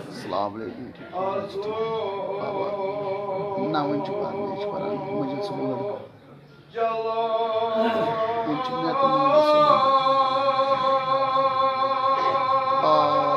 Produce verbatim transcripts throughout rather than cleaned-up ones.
السلام علیکم، ٹھیک چھِو؟ نہ، وۄنۍ چھُ پَران، یہِ چھُ پَران، مٔنٛزِل صٲبُن لٔڑکہٕ۔ ییٚتہِ چھُ مےٚ تہِ مٔنٛزِل صٲبُن۔ آ۔ آ۔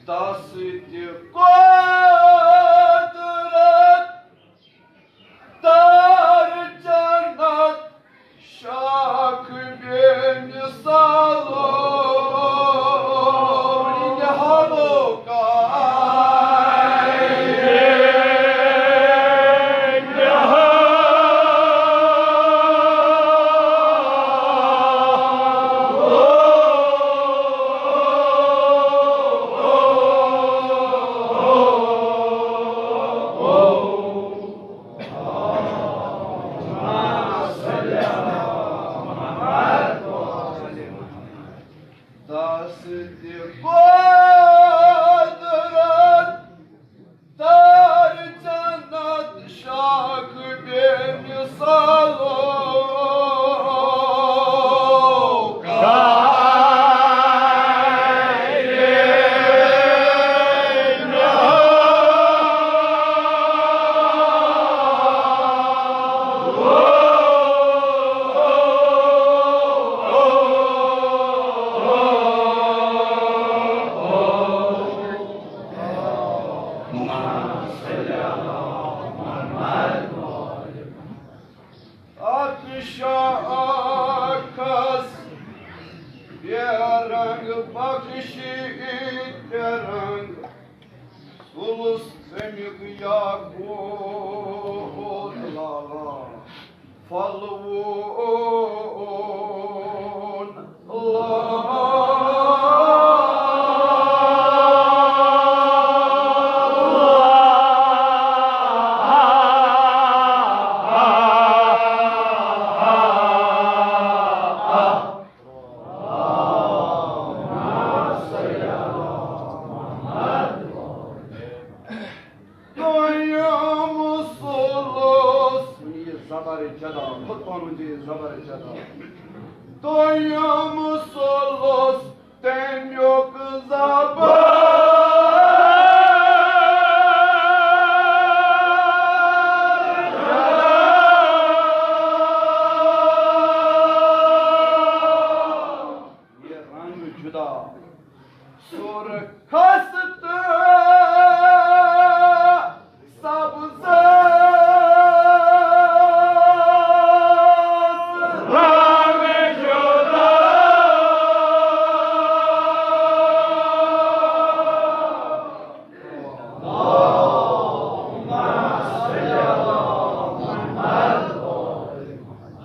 دست قدرت در جنت شاخ بے مثالو نہالو کا یاقوت لالا پھۄلوُن لالا۔ دوٚیِم ثُلُث۔ ؤنِو یہِ زبر جدا، خود پانہٕ ؤنِو یہِ زبر جدا۔ دوٚیِم ثُلُث تَمیُک زبر۔ یہِ رنٛگ جدا۔ سُرخس تہٕ سبزس رنگ جدا۔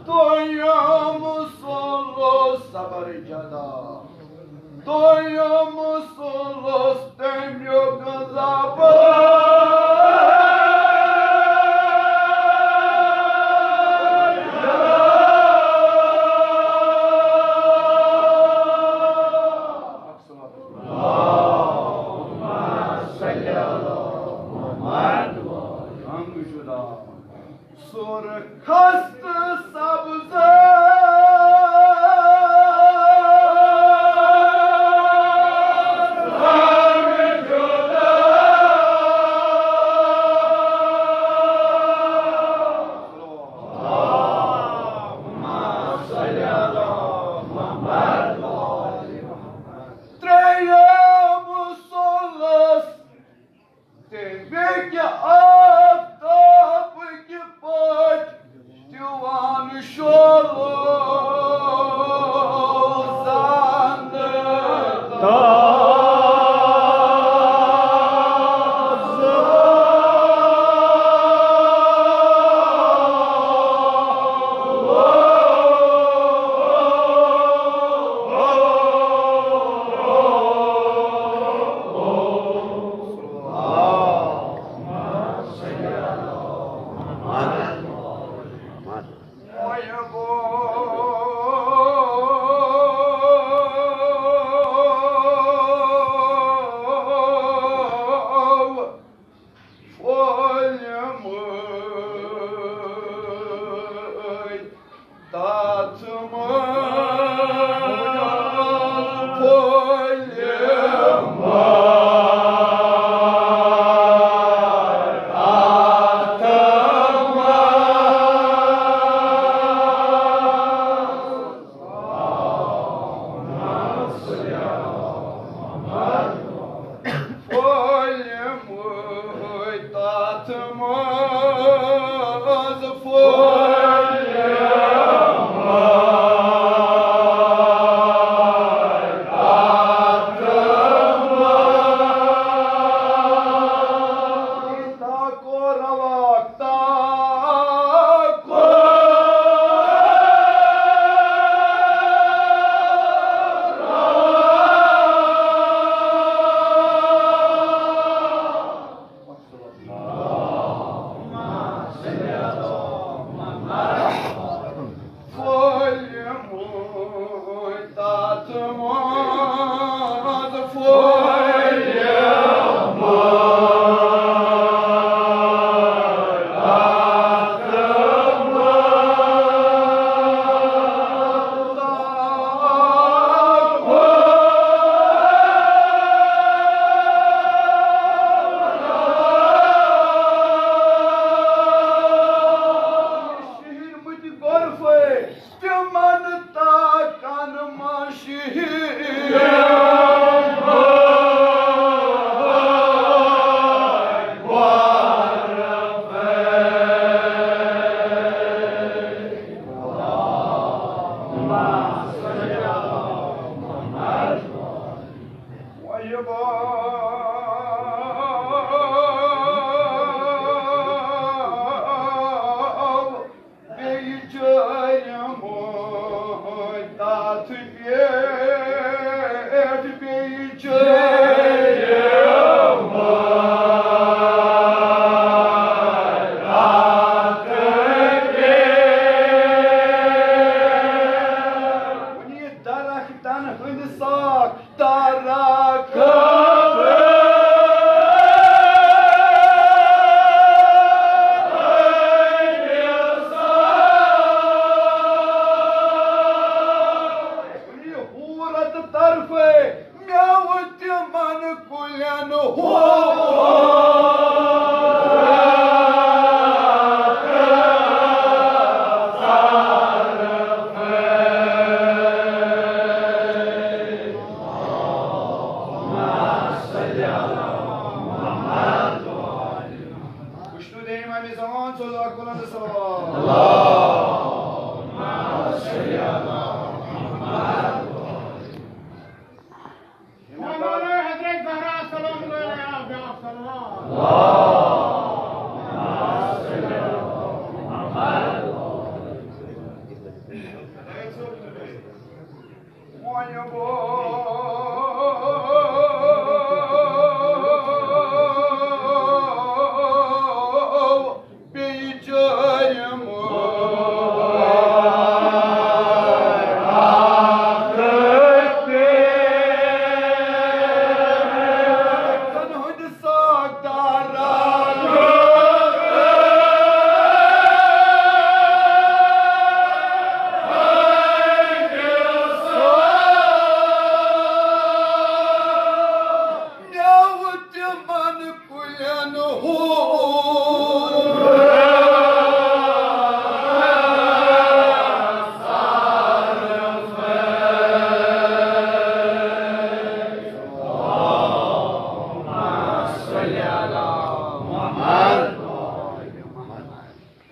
دوٚیِم ثُلُث زبر جدا۔ دوٚیِم ثُلُث تَمیُک زبر۔ رنگ جدا۔ سُرخس تہٕ سبزس رنگ جدا۔ ترٛیٚیِم ثُلُث تَمہِ بیٚکہِ آفتابٕکہِ پٲٹھۍ دِوان شولہٕ زن تازٕ۔ پھٔلۍ مٲے تَتھ منٛز پھٔلۍ مٲے تَتھ منٛز۔ پھٔلۍ مٲے تَتھ منٛز پھٔلۍ مٲے تَتھ منٛز۔ تاکو روا تاکو۔ پھٔلۍ مٲے تَتھ منٛز پھٔلۍ مٲے تَتھ منٛز۔ شیٖرمٕتۍ غۄرفے تِمن تاکن منٛز شیٖر۔ وٕچھتو دٔیِم اَمہِ زمان، صلوا علیہ وسلم۔ مولانا حضرت زہرا سلام اللہ علیہا، بیٛاکھ سلام۔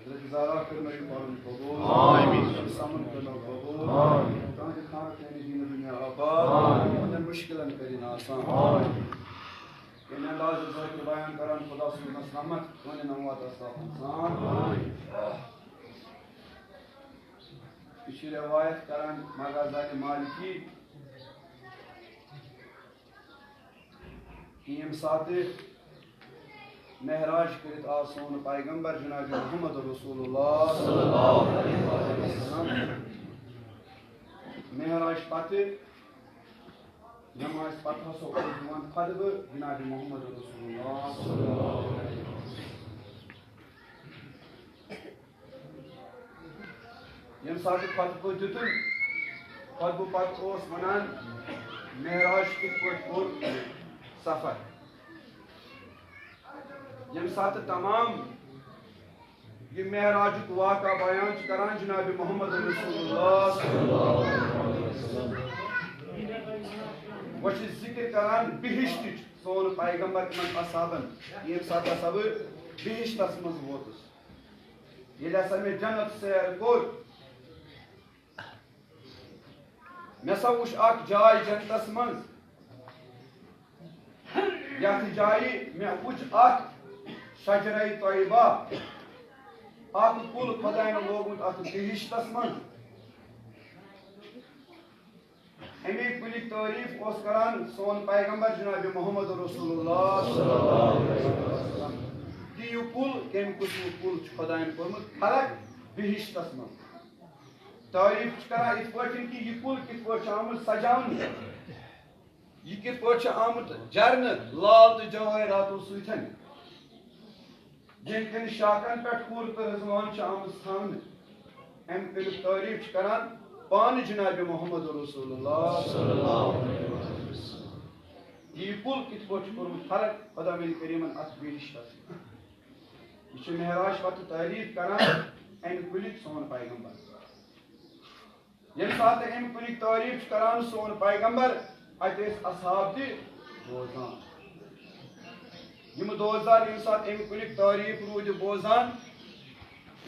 حضرت زہرا کٔرنٲیِو پَنُن قبوٗل۔ آمین۔ سَمَن کٔرنٲیِو قبوٗل۔ آمین۔ تُہٕنٛدِ خانہٕ کٲنی دِیِن دُنیا آباد۔ آمین۔ تُہٕنٛدٮ۪ن مُشکِلَن کٔرِن آسان۔ آمین۔ ییٚمہِ اندازٕ ذٲکِر بیان کران، خدا سوٗزنَس رحمت، کٲنی نموات اصلاف اِنسان۔ آمین۔ یہِ چھِ روایت کران مغازالِ مالکی۔ ییٚمہِ ساتہٕ معراج کٔرِتھ آو سون پیغمبر جناب محمد رسول اللہ صلی اللہ علیہ وسلم، معراج پتہٕ نمازِ پتہٕ ہسا اوس دِوان خطبہٕ جناب محمد رسول اللہ صلی اللہ علیہ وسلم۔ ییٚمہِ ساتہٕ خطبہٕ دیُتُن، خطبہٕ پتہٕ اوس وَنان، معراج کِتھ پٲٹھۍ کوٚر سفر؟ ییٚمہِ ساتہٕ تمام یہِ معراجُک واقعہ بیان چھُ کران جناب محمد رسول اللہ صلی اللہ علیہ وسلم، وۄنۍ چھِ ذِکِر کران بِہِشتٕچ، سون پیغمبر یِمن اصحابن، ییٚمہِ ساتہٕ ہسا بہٕ بِہِشتس منٛز ووتُس، ییٚلہِ ہسا مےٚ جنت سیر کوٚر، مےٚ سا وُچھ اکھ جاے جنتس منٛز، یتھ جایہِ مےٚ وُچھ اکھ شجرے طیبہ، اکھ کُل خۄداین لوگمُت اتھ بِہِشتس منٛز۔ اَمے کُلِچ تعریٖف اوس کران سون پیغمبر جناب محمد رسول اللہ صلی اللہ علیہ وسلم۔ کہِ یہِ کُل کَمہِ قٕسمُک کُل چھُ خۄدایَن کوٚرمُت خلق بِہِشتَس منٛز۔ تعریٖف چھُ کران یِتھ پٲٹھۍ کہِ یہِ کُل کِتھ پٲٹھۍ چھُ آمُت سجاونہٕ، یہِ کِتھ پٲٹھۍ چھُ آمُت جرنہٕ لال تہٕ جوٲہِراتو سۭتۍ۔ ییٚمہِ کِنۍ شاخن پٮ۪ٹھ حور تہٕ رضوان چھِ آمٕژ تھاونہٕ۔ اَمہِ کُلیُک تعریٖف چھِ کران پانہٕ جناب محمد رسول اللہ صلی اللہ علیہ وسلم۔ یہِ کُل کِتھ پٲٹھۍ چھُ کوٚرمُت فرق خۄداوندِ کریٖمن اَتھ بِہِشتَس؟ یہِ چھُ معراج پتہٕ تعریٖف کران اَمہِ کُلیُک سون پیغمبر۔ ییٚمہِ ساتہٕ اَمہِ کُنہِ تعریٖف چھُ کران سون پیغمبر، اَتہِ ٲسۍ اصحاب تہِ بوزان۔ یِم دوستدار ییٚمہِ ساتہٕ اَمہِ کُنہِ تعریٖف روٗدۍ بوزان،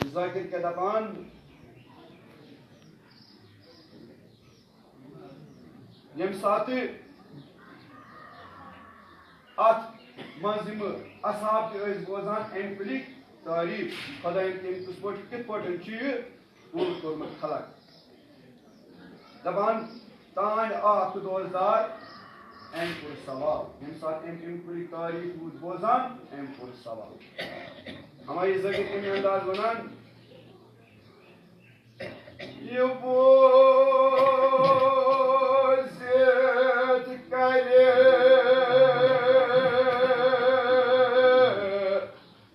ذاکر کیٛاہ دَپان؟ ییٚمہِ ساتہٕ اَتھ منٛز یِم اصحاب تہِ ٲسۍ بوزان اَمہِ کُنہِ تعریٖف، خۄدایَن کَمہِ کِتھ پٲٹھۍ، کِتھ پٲٹھۍ چھُ یہِ پوٗرٕ کوٚرمُت خلق۔ دَپان، تانۍ آو اکھ دوستدار، أمۍ کوٚر سوال۔ ییٚمہِ ساتہٕ أمۍ اَمہِ کُنہِ تعریٖف روٗد بوزان، أمۍ کوٚر سوال۔ ہمایہِ زٲکِر کَمہِ انداز وَنان، یہِ بوٗزِتھ کَرِ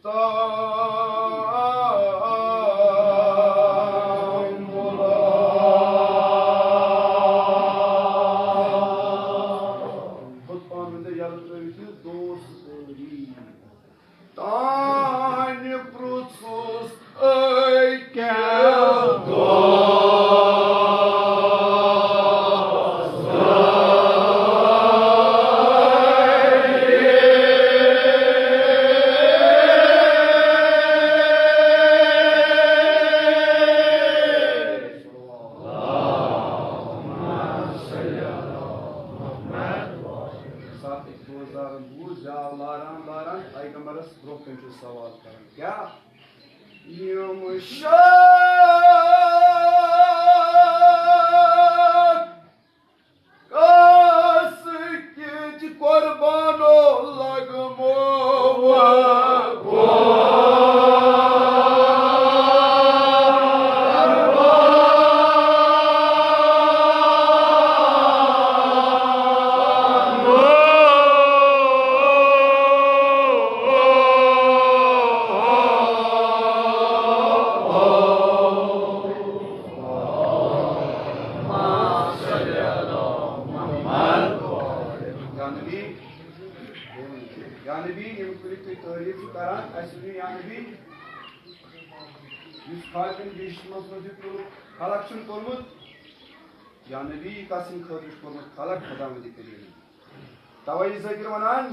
تامبُلا۔ بُت پانہٕ ؤنۍ تہٕ یَلہٕ دوست تانۍ پرٛژھُس أکۍ دۄہ۔ ساتھ أکۍ دوستدارن بوٗز، زیو لاران لاران پیغمبرس برونٛہہ کنہِ چھُ سوال کران، کیٛاہ؟ یِم شخص کِتھ قربانو لگمو۔ یا نبی، یا نبی، ییٚمہِ کُلِچ تُہۍ تعریٖف چھِو کران، اَسہِ ؤنِو یا نبی، یُس خالقن بیشتس منٛز یہِ کوٚرمُت، خلق چھُنہٕ کوٚرمُت، یا نبی، یہِ کَس سٕنٛدِ خٲطرٕ چھُ کوٚرمُت خلق؟ خداوندِ کریٖمن۔ توے یہِ ذٲکِر وَنان،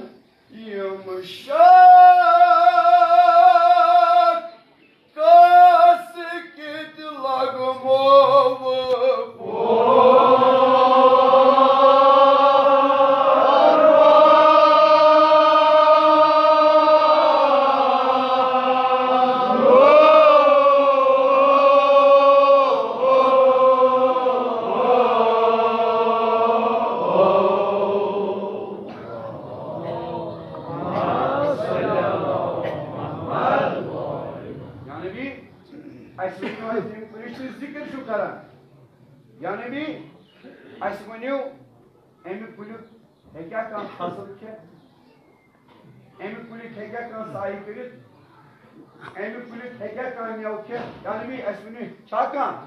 یِم شخص کِتھ لگمو۔ یا نبی، اَسہِ ؤنِو حظ، ییٚمہِ کُلِچ تُہۍ ذِکِر چھِو کران، یا نبی، اَسہِ ؤنِو، اَمہِ کُلیُک ہیٚکیٛاہ کانٛہہ فصل کھٮ۪تھ؟ اَمہِ کُلیُک ہیٚکیٛاہ کانٛہہ سایہِ کٔرِتھ؟ اَمہِ کُلیُک ہیٚکیٛاہ کانٛہہ مٮ۪وٕ کھٮ۪تھ؟ یا نبی، اَسہِ ؤنِو، چھا کانٛہہ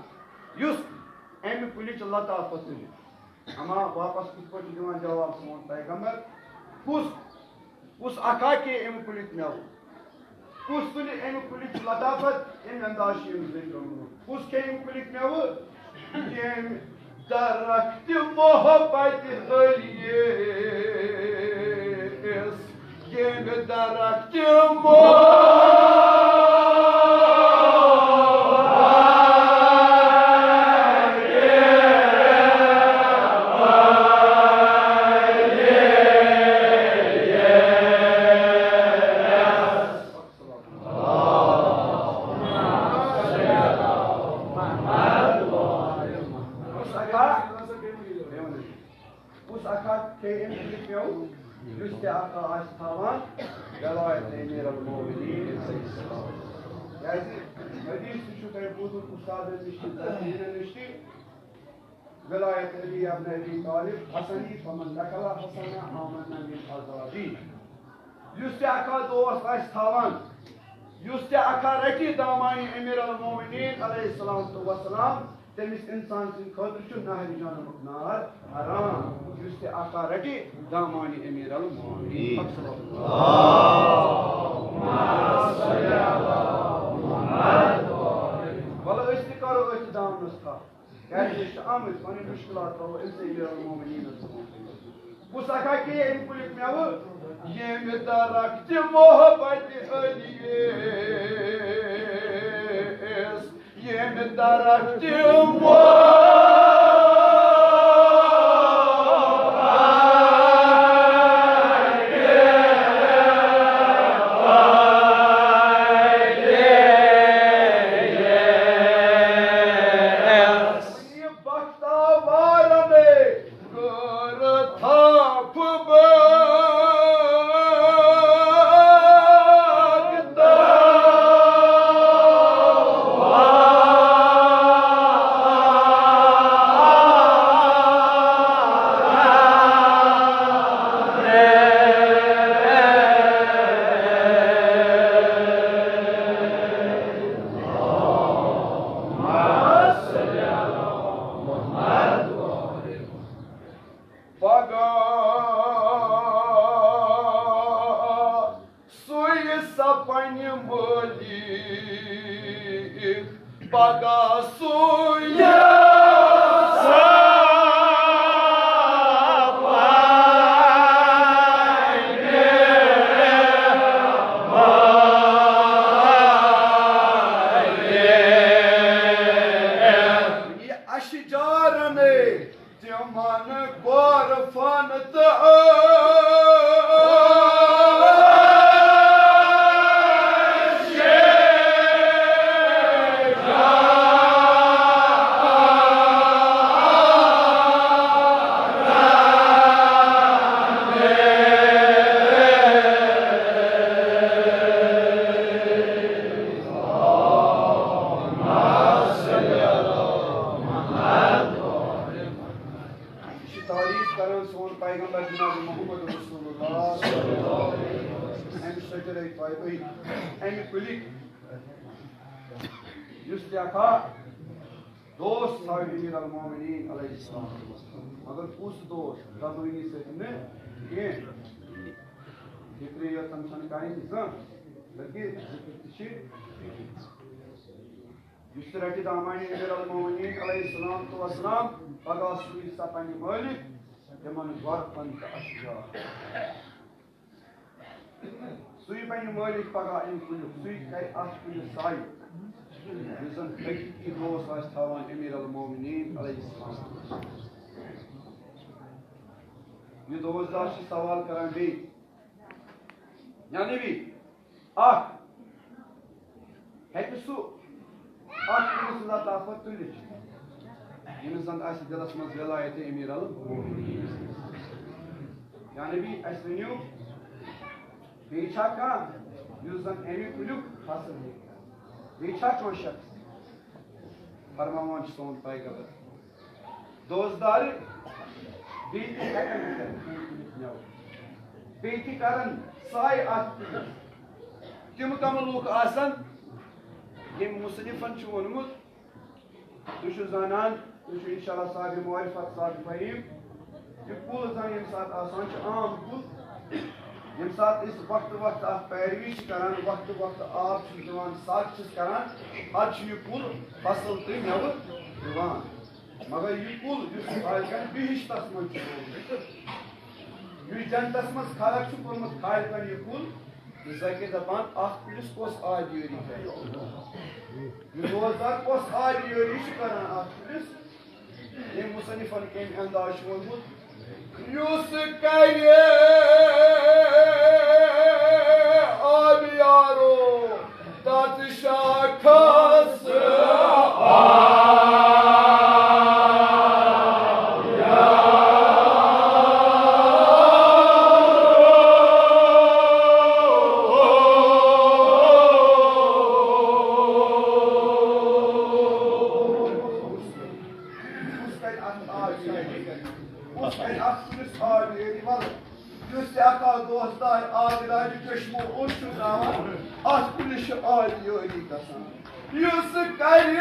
یُس اَمہِ کُلِچ لطافت تُلہِ؟ اما واپس کِتھ پٲٹھۍ چھُ دِوان جواب سون پیغمبر؟ کُس، کُس اکھا کھیٚیہِ اَمہِ کُلیُک مٮ۪وٕ؟ کُس تُلہِ اَمہِ کُلیُک لطافت؟ اَمہِ انداز چھُ أمِس ذِکر گوٚمُت۔ کُس کھیٚیہِ اَمہِ کُلیُک مٮ۪وٕ؟ ییٚمہِ درخت محبت علی یس، ییٚمہِ درخت محبت کُس اکھا کھیٚیہِ أمۍ کُلیُک مٮ۪وٕ؟ یُس تہِ اکھا آسہِ تھاوان ولایت امیر المومنین علیہ السلام۔ کیازِ حدیث تہِ چھُ تۄہہِ بوٗزمُت استادن نِش تہِ، تدریٖنن نِش تہِ، ولایت علی ابن ابی طالب حسنی، فمن نقل حسنا آمنا من عذابی۔ یُس تہِ اکھا دوست آسہِ تھاوان، یُس تہِ اکھا رٹہِ دامانِ امیر المومنین علیہ الصلوۃ والسلام، تٔمِس انسان سٕنٛدِ خٲطرٕ چھُ نہرِ جہنمُک نار حرام۔ یُس تہِ اکھا رٹہِ دامانِ امیر المومنین۔ وَلہٕ أسۍ تہِ کرو أتھۍ دامنس تھپھ۔ کیازِ أسۍ چھِ آمٕتۍ پنٕنۍ مُشکِلات تھاوو أمۍ سٕے امیر المومنینس برونٛہہ۔ کُس اکھا کھیٚیہِ اَمہِ کُلیُک مٮ۪وٕ؟ ییٚمہِ درخت محبت علی یس، ییٚمہِ درخت محبت یہِ بختاوارن کٔر تھپھ بغداد۔ پننہِ مٲلِک پگاہ سُے۔ یہِ اشجارن تِمن کوٚر فن تہٕ یہِ چھِ تعریٖف کران سون پیغمبر جناب محمد رسول اللہ۔ اَمہِ شجرے طیبہٕ، اَمہِ کُلِکۍ یُس لیکھا دوست تھاوِ امیر المومنین علیہ السلام۔ مگر کُس دوست؟ زبٲنی سۭتۍ نہٕ کینٛہہ۔ فکرِ یوت چھَنہٕ کانٛہہ تہِ کانٛہہ، بلکہِ ذکر تہِ چھِ۔ یُس رٹہِ دامانِ امیر المومنین علیہ الصلوۃ والسلام، پگاہ سُے سا پننہِ مٲلِک تِمن غرفن تہٕ اشجار۔ سُے بنہِ مٲلِک پگاہ امہِ کُلیُک، سُے کرِ اتھ کُلِس سایہِ۔ یُس زن حقیقی دوست آسہِ تھاوان امیر المومنین علیہ السلام۔ یہِ دوستدار چھُ سوال کران بیٚیہِ، یعنی بیٚیہِ اکھ ہیٚکہِ سُہ اکھ أمِس لطافت تُلِتھ، ییٚمِس زن آسہِ دِلس منٛز ولایت امیر ال، یعنی بیٚیہِ اَسہِ ؤنِو، بیٚیہِ چھا کانٛہہ یُس زن اَمہِ کُلیُک فصل ہیٚکہِ؟ بیٚیہِ چھا کانٛہہ شخص؟ فرماوان چھُ سون پیغمبر، دوستدارِ بیٚیہِ تہِ ہٮ۪کن کٔرِتھ میوٕ، بیٚیہِ تہِ کرن سایہِ اَتھ کُلِس۔ تِم کم لوٗکھ آسن، ییٚمۍ مُصنِفن چھُ ووٚنمُت، تُہۍ چھِو زانان، تُہۍ چھِو انشاءاللہ صاحب معرفت، صاحب فہیم، یہِ کُل زن ییٚمہِ ساتہٕ آسان چھُ عام کُل، ییٚمہِ ساتہٕ أسۍ وقتہٕ وقتہٕ اَتھ پیروی چھِ کران، وقتہٕ وقتہٕ آب چھِس دِوان، سگ چھِس کران، پتہٕ چھُ یہِ کُل فصل تہٕ مٮ۪وٕ دِوان۔ مگر یہِ کُل یُس خالقن بہشتس منٛز چھُ تھوومُت، یُس جنتس منٛز خلق چھُ کوٚرمُت خالقن یہِ کُل، یہِ زکہِ دپان، اتھ کُلِس کۄس آبیٲری کرِ؟ یہِ روزدار کۄس آبیٲری چھُ کران اتھ کُلِس؟ ییٚمۍ مُصنِفن کَمہِ انداز چھُ ووٚنمُت؟ یُس کرِ آبیارو تتھ شاخس آب۔ کُس کرِ اَتھ آبیٲری؟ کُس کرِ اَتھ کُلِس آبیٲری؟ وَلہٕ، یُس تہِ اَکھ اَکھ دوستار آبیٲری چشمو اوٚنٛد چھُ ترٛاوان، اَتھ کُلِس چھِ آبیٲری گژھان۔ یُس کرِ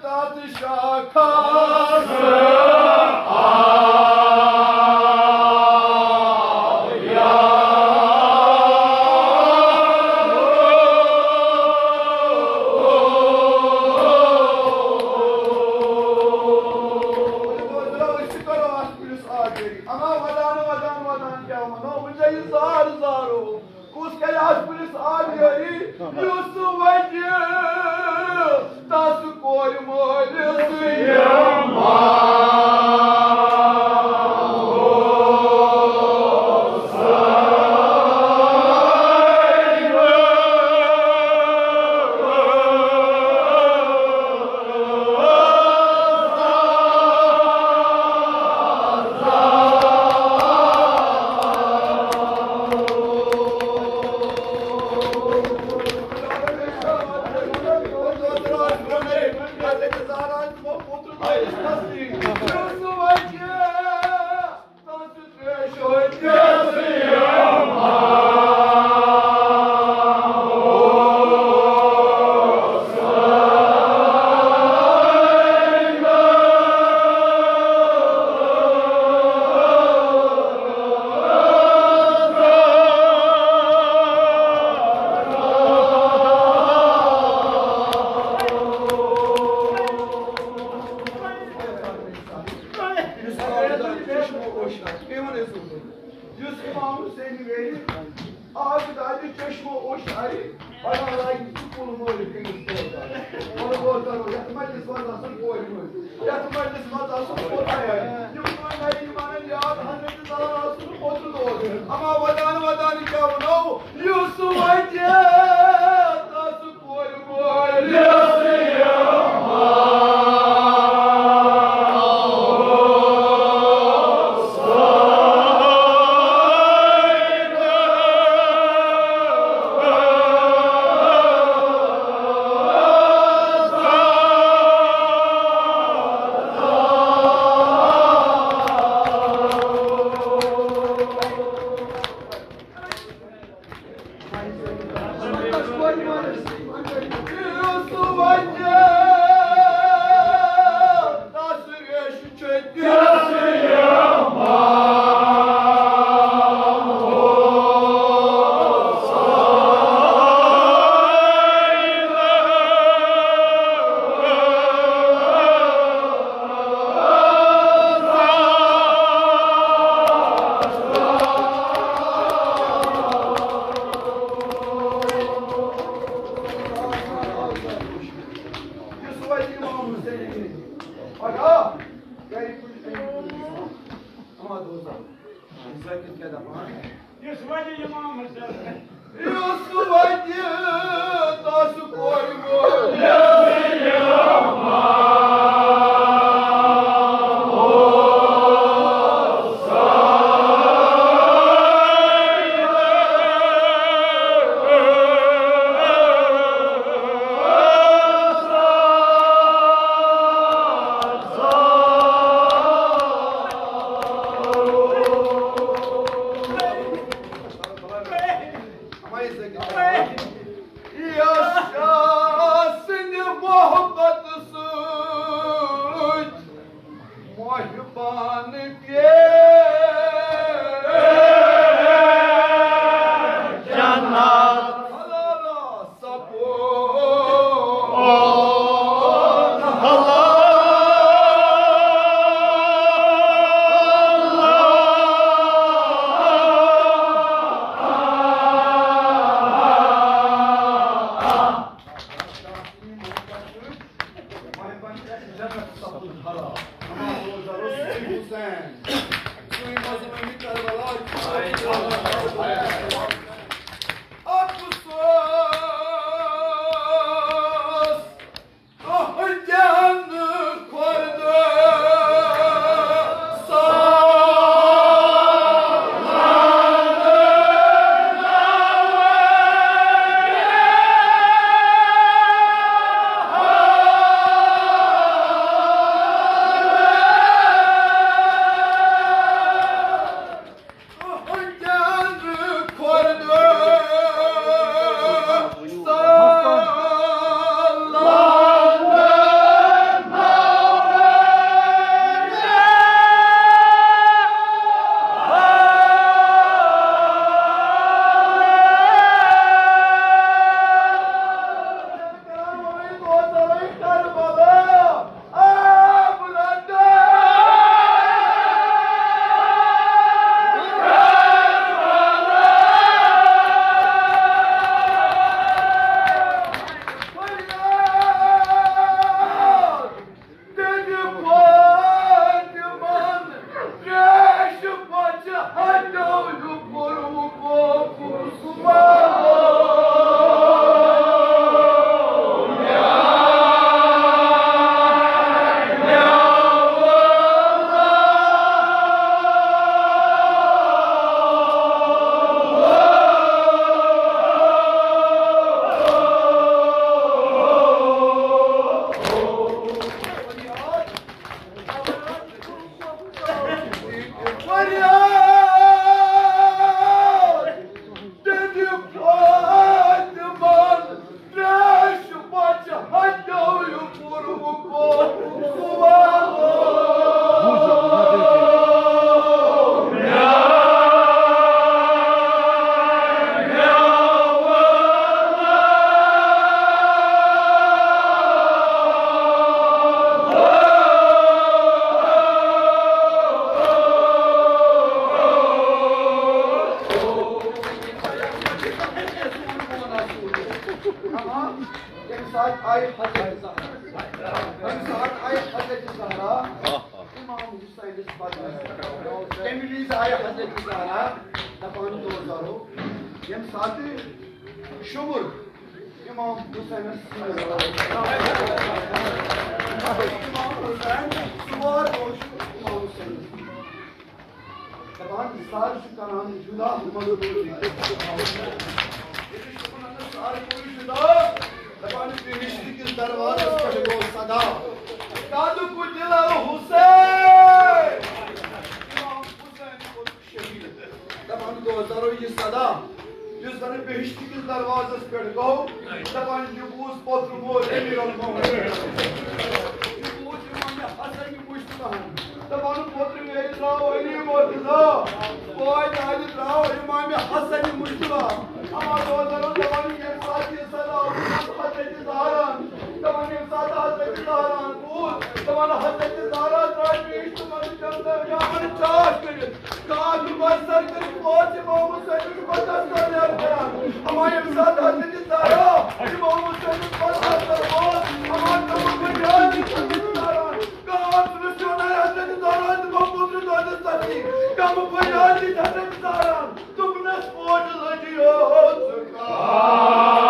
تَتھ شاخس آبیٲری۔ أسۍ تہِ کرو اَتھ کُلِس آبیٲری۔ اما ودان، ودان، ودان کیٛاہ وَنو؟ وۄنۍ چھا یہِ زار زارو؟ کُس کرِ اَتھ کُلِس آبیٲری؟ یُس وَنہِ تَس کورِ مٲلِس یِم آب دادِ چشمو اوٚش ہرِ، پگاہ لاگہِ سکوٗل مٲلِس أمِس پٲدٕ۔ وَنہٕ بہٕ تۄہہِ، یَتھ مجلِس منٛز آسَن کورِ مٲلۍ، یَتھ مجلِس منٛز آسَن کوتاہ یارِ۔ یِم وۄنۍ نَیہِ یِم اَنَن یاد، حضرت زہرا سُنٛد پوٚتُس دور۔ اَما وَدان وَدان کیٛاہ وَنو، یُس وَتہِ تَس کورِ مٲلۍ۔ یُس وۄنۍ امام حسین پگاہ گرِ کُنہِ کُنہِ اما دوزا۔ ذٲکِر کیٛاہ دَپان؟ یُس وۄنۍ امام حسین۔ یُس وۄنۍ تَس کورِ مول۔ یَس شاہ سٕنٛدِ محبت سۭتۍ محبان کے جنت۔ ساتہٕ آیہِ حضرت زہرا۔ ییٚمہِ ساتہٕ آیہِ حضرت زہرا امام حسینس بدلس۔ تمہِ وِزِ آیہِ حضرت زہرا دپان دوزارو، ییٚمہِ ساتہٕ شُمُر امام حسینس سۭتۍ۔ امام حسین سوار اوس امام حسینس۔ دپان، سر چھُ کران جدا مزدوری۔ ییٚلہِ شُمُر سر کوٚر جدا، دپان، بہشت کِس دروازس پٮ۪ٹھ گوٚو صدا، قد قتل الحسین۔ امام حسین کوٚر شہید۔ دپان، دوزارو، یہِ صدا یُس زن بہشت کِس دروازس پٮ۪ٹھ گوٚو، دپان، یہِ بوٗز پوتُر مول امیر المومنین۔ یہِ بوٗز امام حسن مجتبیٰ ہن۔ دپان، پوتُر میٲنۍ درٛاو علی مرتضیٰ، بوے دادِ درٛاو امام حسن مجتبیٰ۔ اما دوزارو، دپان، ییٚمہِ ساتہٕ یہِ صدا اوس حضرت زہرا ہن، دپان، ییٚمہِ ساتہٕ حضرت زہرا ہن بوٗز، دپان، حضرت زہرا درٛاے بہشت منٛز جنتہٕ نیامن چاک کٔرِتھ۔ کاک مۄیسر کٔرِتھ ووت امام حسینس مقدس تعمیر کران۔ اما ییٚمہِ ساتہٕ حضرت زہرا امام حسینس مقدس ووت، اما تِمن بُنیادی کران۔ کاک رسولے حضرت زہرا تہٕ محمد رضا دِژ ترتیب۔ کم بُنیادی حضرت زہرا دوٚپنس، پوج لٔجیو ژٕ کار۔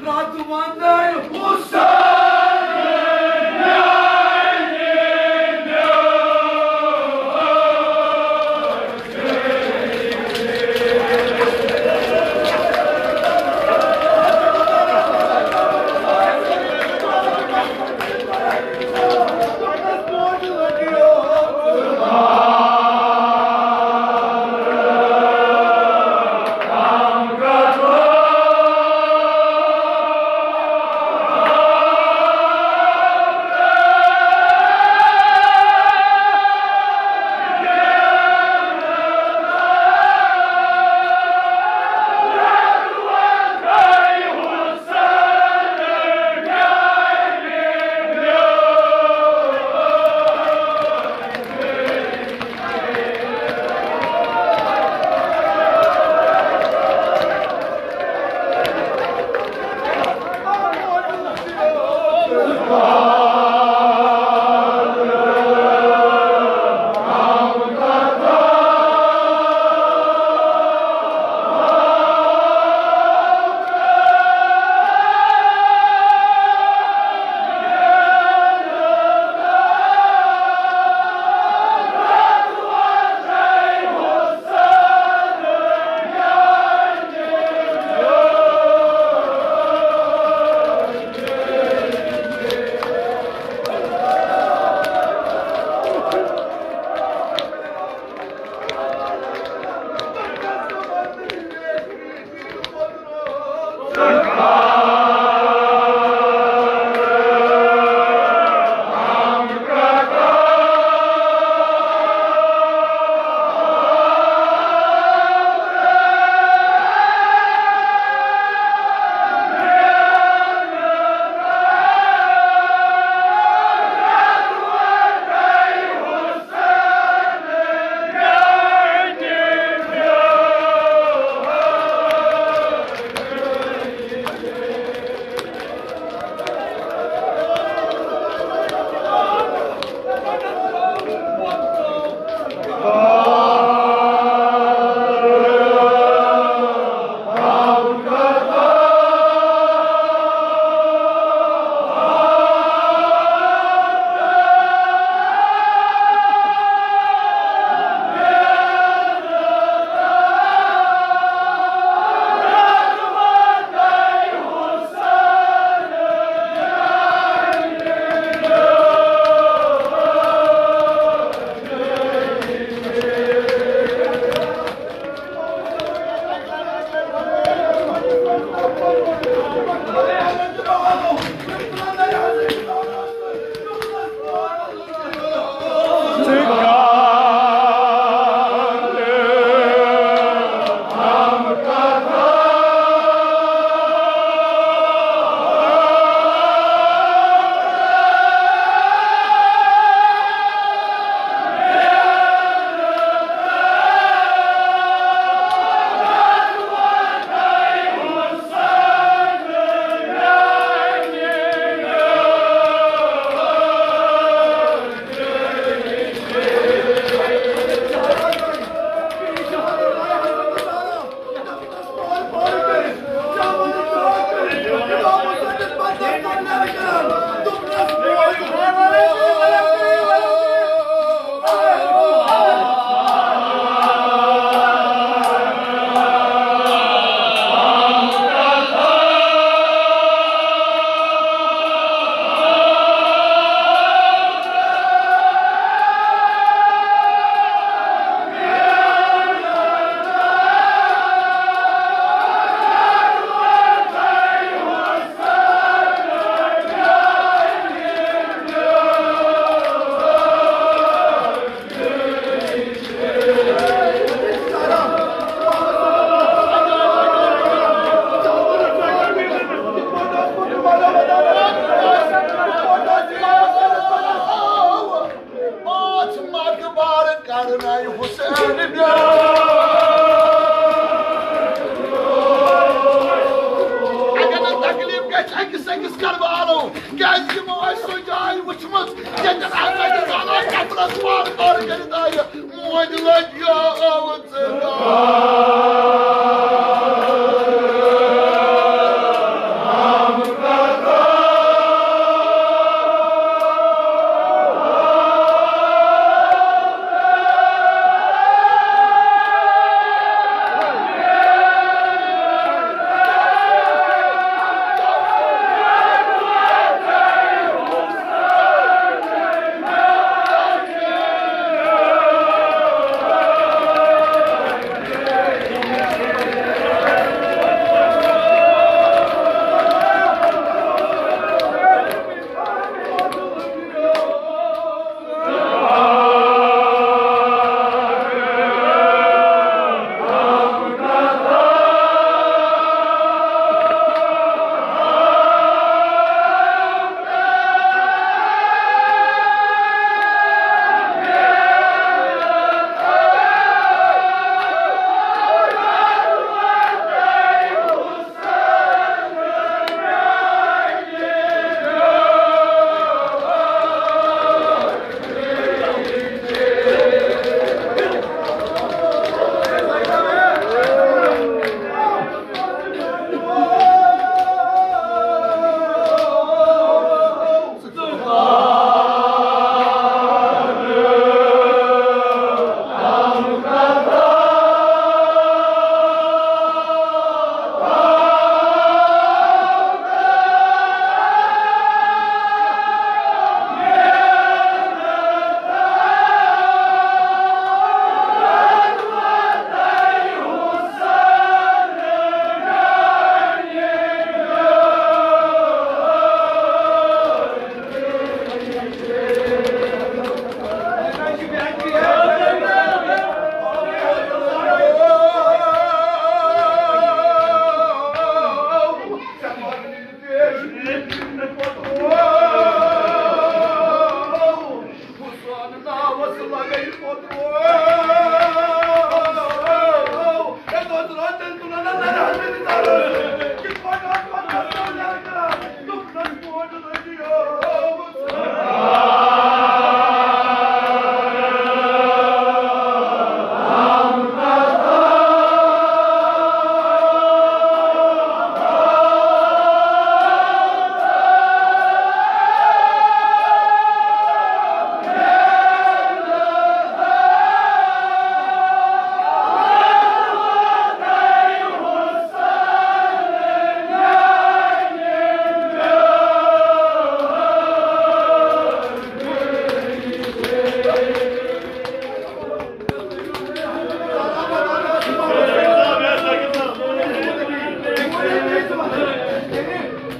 راتہٕ وندے حسین۔ کرناے حسین بیو۔ اگر نہٕ تکلیف گژھِ أکِس أکِس کربالو، کیازِ یِمو آسہِ سۄ جاے وٕچھمٕژ، ییٚتٮ۪ن حضرت زہرا قبرس پار پار کٔرِتھ آیہِ۔ موج لٔج یا آوٕ ژٕ۔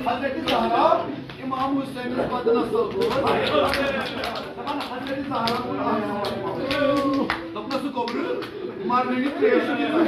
حضرت زہرا امام حسین بدنس دپان حضرت زہرا۔ دوٚپنس، سُہ گوٚبرٕ مرنہٕ وِزِ ترٛیش چیٚیِو۔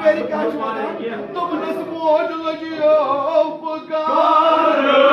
گرِ کیٛاہ چھِ وَنان؟ دوٚپنَس، موج لٔجِو بہٕ گَرٕ۔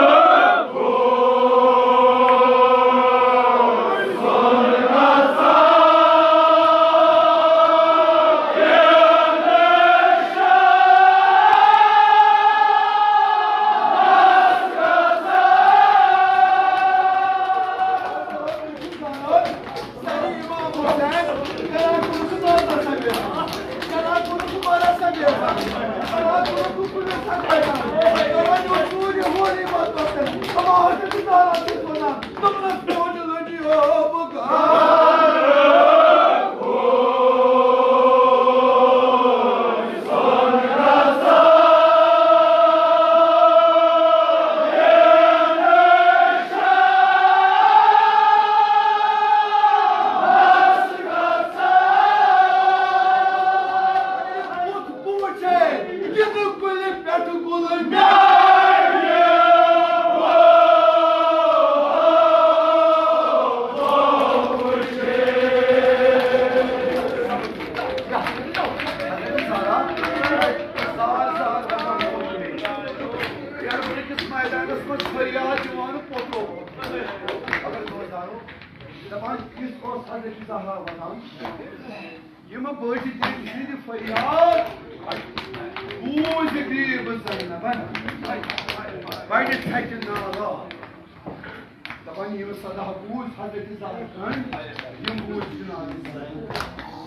دپان، یُس اوس حضرت زہرا وَنان، یِم بٲژِ دیٖدی سٕنٛدِ فریاد بوٗزِتھ بیٖبہٕ زینبن بَڑِ ژھٮ۪چہِ نالہٕ۔ دَپان، یِم صدا بوٗز حضرت زہرا کٔمۍ؟ یِم بوٗز جناب زینب۔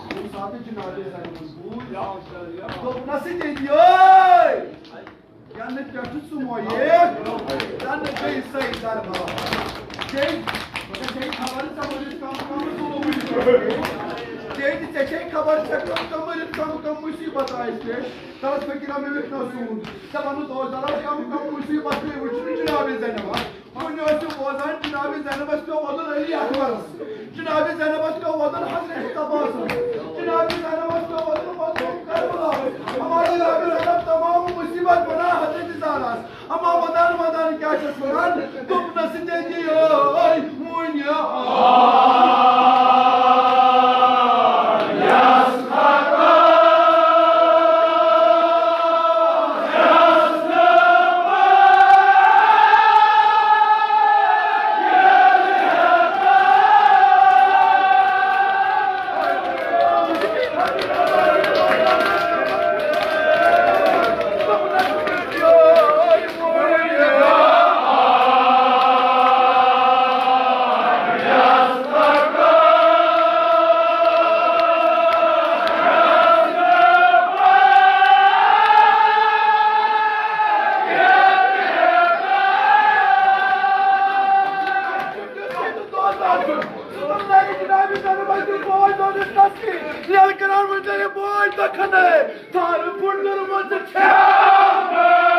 ییٚمہِ ساتہٕ جناب زینبن بوٗز، دوٚپنَس، ژےٚ دِیے۔ یَنہٕ پٮ۪ٹھٕ ژٕ مویے، تَنہٕ گٔے سۄے دربار۔ بیٚیہِ، مگر ژےٚ چھے خبر، ژےٚ مٔرِتھ کم کم ظُلم۔ بیٚیہِ تہِ ژےٚ چھے خبر، ژےٚ کم کم مٔرِتھ کم کم مُصیبت آسہِ پیش۔ تَس فقیٖرا مےٚ وٕچھ نہ سوٗن۔ ژےٚ وَنُن دوس دَرا کم کم مُصیبت پیٚیہِ وٕچھُن جناب زینبَس۔ وۄنۍ ٲسِو بوزان، جناب زینبَس پیوٚو وَدُن علی اکبرَس۔ جناب زینبَس پیوٚو وَدُن حضرت عباسَس۔ جناب زینبَس پیوٚو وَدُن، وَدُن کربلاہَس۔ اما جناب زینب تمام مُصیبت بنا حضرت زہراہَس۔ اما وَدان وَدان کیٛاہ چھَس وَنان؟ دوٚپنَس، ژےٚ دِیے وٕنہِ آ۔ للکران وۄنۍ کَرِ بوے دَکھَن ہے، تھارٕ پھُٹنَر منٛزٕ چھےٚ۔